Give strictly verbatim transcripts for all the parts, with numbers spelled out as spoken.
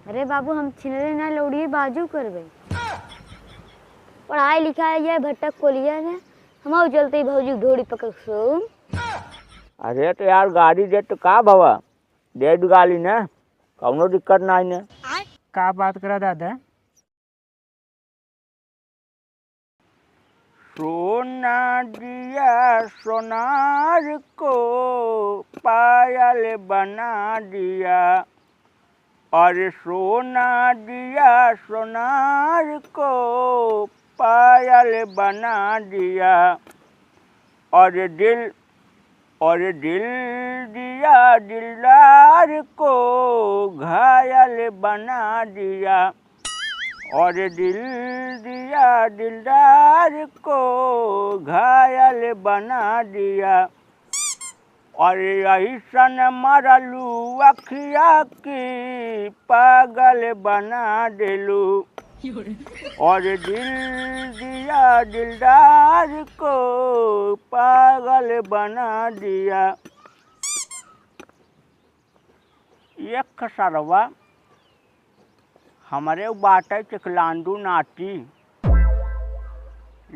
अरे बाबू, हम छिनरे ना लौड़िए बाजू करबे। पढ़ाई लिखाई ये भटक कोलिया ने, हमाऊ चलते ही भौजी ढोड़ी पकड़ सो। अरे तो यार, गाड़ी दे तो का भवा, दे दू गाड़ी ने, कौनो दिक्कत नाई ने। का बात करा दादा? सोना दिया सोनार को पायल बना दिया, और सोना दिया सोनार को पायल बना दिया, और दिल, और दिल दिया दिलदार को घायल बना दिया। और दिल दिया दिलदार को घायल बना दिया। और ऐसन मरलू अखिया की पागल बना देलू। और दिल दिया दिलदार को पागल बना दिया। एक सरवा हमरे बाटे चिकलांडू नाती,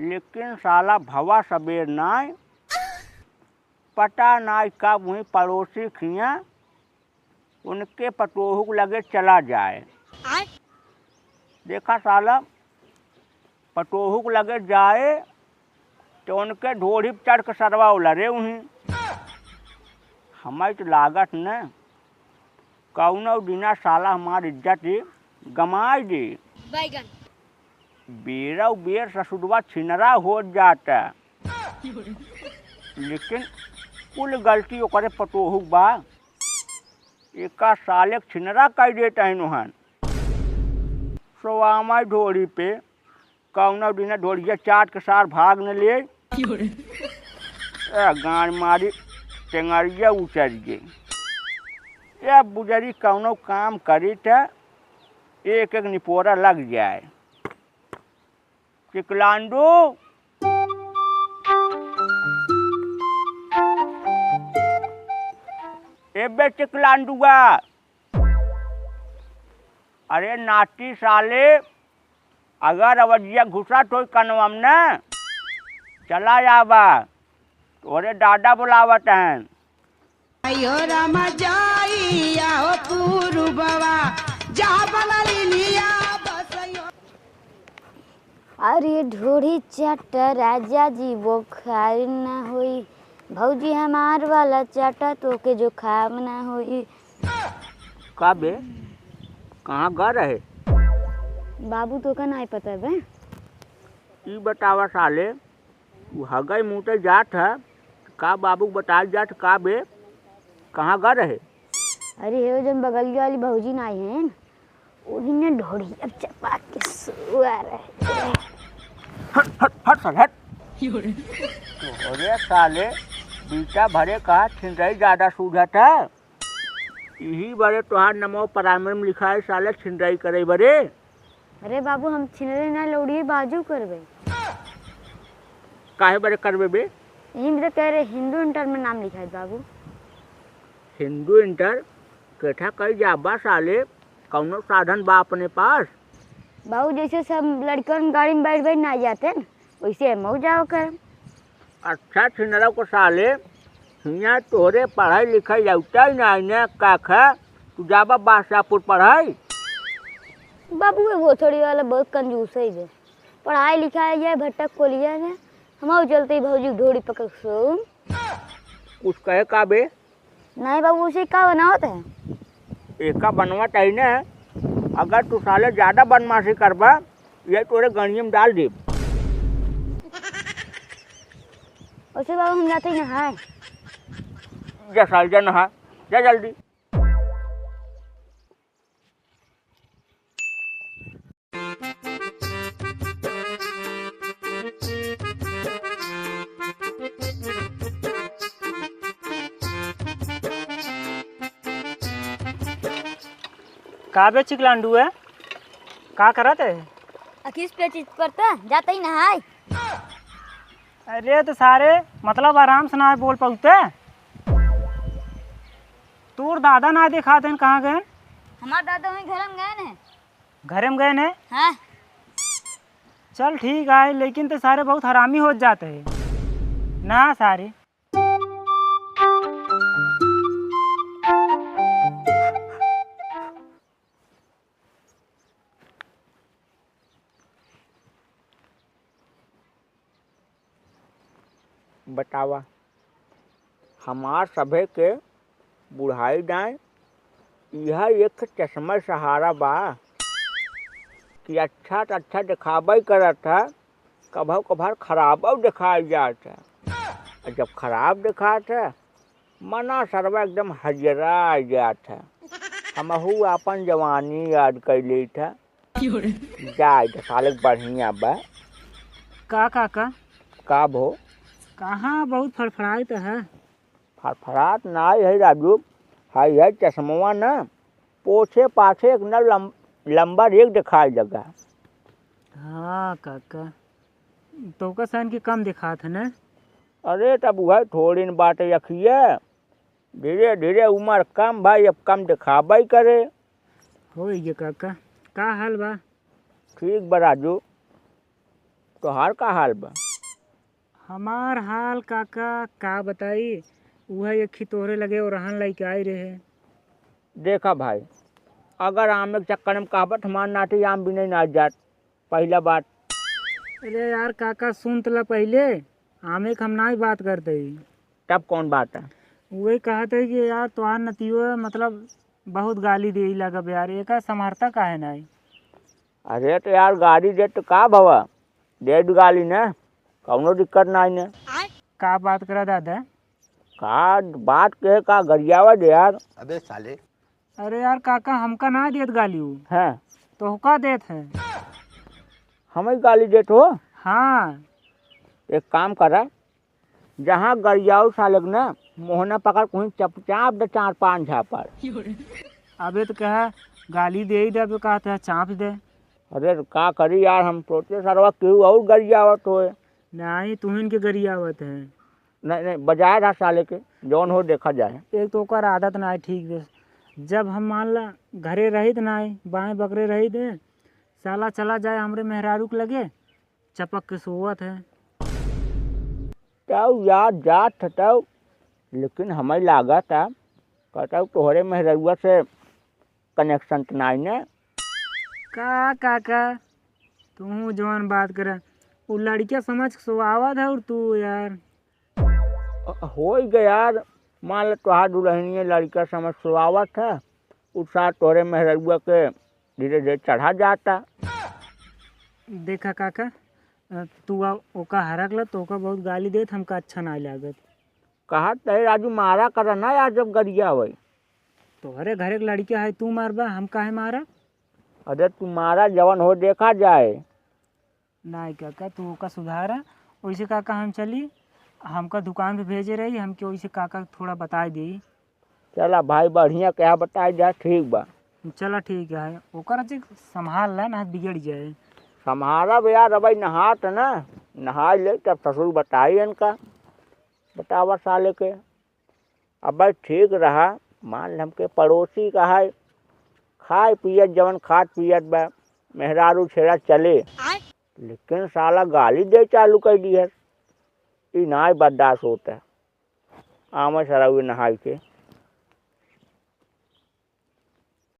लेकिन साला भवा सबेर नाय, पता नाय कब वहीं पड़ोसी खिया उनके पतोहू के लगे चला जाए। आय। देखा साला, पतोहू के लगे जाए तो उनके ढोढ़ी पे चढ़ के सरवा उलरे उहीं। हमें तो लागत न कौनो दिना साला हमार इज्जत ही गमाई दे। बैगन। बेरा बेर ससुरवा छिनरा हो जाता, लेकिन कुल गलती ओकरे पतोहू बा। एका साले के छिनरा कई देता है नोहन। सोवामा ढोरी पे कौनो दिन ढोरिया चाट के सार भाग न ले। ए गाड़ मारी टेंगरिया उचर गई। ए बुजरी कौनो काम करी त एक एक निपोरा लग जाए। चिकलांडू, ए बे चिकलांडुआ, अरे नाती साले, अगर अवजिया घुसत होई कनवा में न, चला आवा, तोरे दादा बुलावत हैं। अयो रामा जाइया हो पूरुबवा, जा बनलिनिया बसयो। अरे ढोढ़ी चाटा राजा जी बोखार ना होई, भौजी हमार वाला चाटा तोके जुखाम ना होई। का बे, कहाँ गा रहे? बाबू तोका नाई पता बे। ई बतावा साले, उ हगई मूते जात है, का बाबू बताए जात का बे, कहाँ गा रहे? अरे हे, जौन बगलिया वाली भौजी ना आई हैं, उही ने ढोढ़ी अब चपा के सुआ रहे। हट, हट, हट साले, हट। अरे साले, बीटा भरे का छिंदई ज्यादा सूझत है। इही बरे तोहार नमो प्राइमरी में लिखा है साले, छिंदई करे बरे। अरे बाबू, हम छिनरे ना लौड़िए बाजू करबे। काहे बरे करबे बे? यही में तो कह रहे हिंदू इंटर में नाम लिखा है बाबू। हिंदू इंटर? केठा कई जाबा साले, कौनो साधन बा अपने पास? बाबू, जैसे सब लड़कन गाड़ी में बैठ बैठ ना जाते न, वैसे हमहू जाओ करम। अच्छा छिनरा को साले, हियाँ तोहरे पढ़ाई लिखाई लौटा ही ना आईने का खा, तू जाबा बादशाहपुर पढ़ाई? बाबू, वो थोड़ी वाला बहुत कंजूस है बे। पढ़ाई लिखाई ये भटक कोलिया ने, हमारे चलते ही भौजी ढोड़ी पकड़ सो। कुछ कहे का बे? नहीं बाबू, उसे का बनावत है? एका बनवत है ने, अगर तू साले ज्यादा बदमाशी करबा, ये तोरे गणिये में डाल देब। उसे बाबू हम जाते ही नहाए। जा साल जा नहा, जा जल्दी। का बे चिकलांडू है? का करत है? अखिस पे चित पर तो जाते ही नहाए। अरे तो सारे, मतलब आराम से ना बोल पाउते। तोर दादा ना दिखाते हैं, कहाँ गए? हमार दादा वहीं घरे में गए ने। घरे में गए ने? हाँ। चल ठीक है, लेकिन तो सारे बहुत हरामी होत जात है ना सारे। बतावा, हमार सभे के बुढ़ाई दाएं, यह एक चश्मा सहारा बा कि अच्छा त अच्छा देखाबे करत है, कभौ कभार खराबौ देखाई जात है। और जब खराब देखात है, मना सरवा एकदम हजरा जात है। हमहू आपन जवानी याद कर लेत है। जाए तो साले बढ़िया बा। का काका? का भो? कहाँ बहुत फड़फड़ाइत है? फड़फड़ात नाई है राजू, हाई है चश्मवा ना, पोछे पाछे एक न लम-, लंबर एक देखाई लगा। हाँ काका, तोका सन के कम देखात है ना? अरे तब वह थोड़ी न बात अखिए, धीरे धीरे उम्र कम भाई, अब कम देखाबे करे। होई गे काका, का हाल बा? ठीक बा राजू, तोहार का हाल बा? हमार हाल काका का बताई, उहे एक ही तोहरे लगे ओरहन लइके आई रहे। देखा भाई, अगर आमे के चक्कर में कहबत हमार नाटी आम बिने ना जात, पहिला बात। अरे यार काका, सुन त ला पहिले, आमे के हम नाई बात करते ही। तब कौन बात है? वही कहत है कि यार तोहार नतियो मतलब बहुत गाली दे लगब यार, एका संभारता काहे नाई? अरे तो यार गाली दे तो का भवा, दे दू गाली ने, कौनो दिक्कत नाई ने। का बात करा दादा? का बात के का गरियावा दे यार। अबे साले। अरे यार काका, हमका ना देत गाली उ। हाँ। तोहका देत है। हमें गाली देत हो? हाँ। एक काम करा, जहाँ गरियाऊ साले के ना, मोहना पकड़ कहीं चपचाप दे चार पाँच झापड़। अबे तो कहा गाली दे ही दे, अबे कहते हैं चाप दे। अरे तो का करी यार, हम सोचे सरवा केहू और गरियावत होए। नहीं, तुहिन के गरियावत है। नहीं, नहीं, बजाए रहा साले के, जौन हो देखा जाए। एक तो ओकर आदत ना है ठीक से। जब हम मान ला घरे रहित ना है, बाएं बकरे रहित है, साला चला जाए हमरे मेहरारू के लगे, चपक के सोवत है। तब यार जात है तब, लेकिन हमें लागत है, कहता तोहरे मेहररुआ से connection त नाई ने? का काका, तू जवन बात करे, उ लड़किया समझ के सोवावत है और तू यार। अ, होई गए यार, मान ले तोहार दुल्हनिया लड़का समझ सोवावत है, उ साथ तोहरे मेहररुआ के धीरे धीरे चढ़ा जाता। देखा काका, अ, तू आ, ओका हरक ला, तोका बहुत गाली देत, हमका अच्छा नाई लागत। कहत है राजू, मारा करा ना यार, जब गरियावे। तोहरे घरे के लड़किया है, तू मारबा, हम काहे मारा? अरे तू मारा, जवन हो देखा जाए। नाई काका, तू ओका सुधारा। वैसे काका हम चली, हमका दुकान पे भेजे रही, हमके वैसे काका थोड़ा बताई देई। चला भाई, बढ़िया कहा बताई जा, ठीक बा। चला ठीक है, ओकर अच्छे संभाल ला ना, बिगड़ जाए। संभाला बे यार, अबे नहात है ना, नहाई ले तब ससुर बताई इनका, बतावा साले के। अबे ठीक रहा, मान ले हमके पड़ोसी का है, खाए पियत जवन खात पियत बा, मेहरारू छेड़ा चले, आय। लेकिन साला गाली दे चालू कर दी है, ई नाई बर्दाश्त होता है। आवे सरउए नहाई के।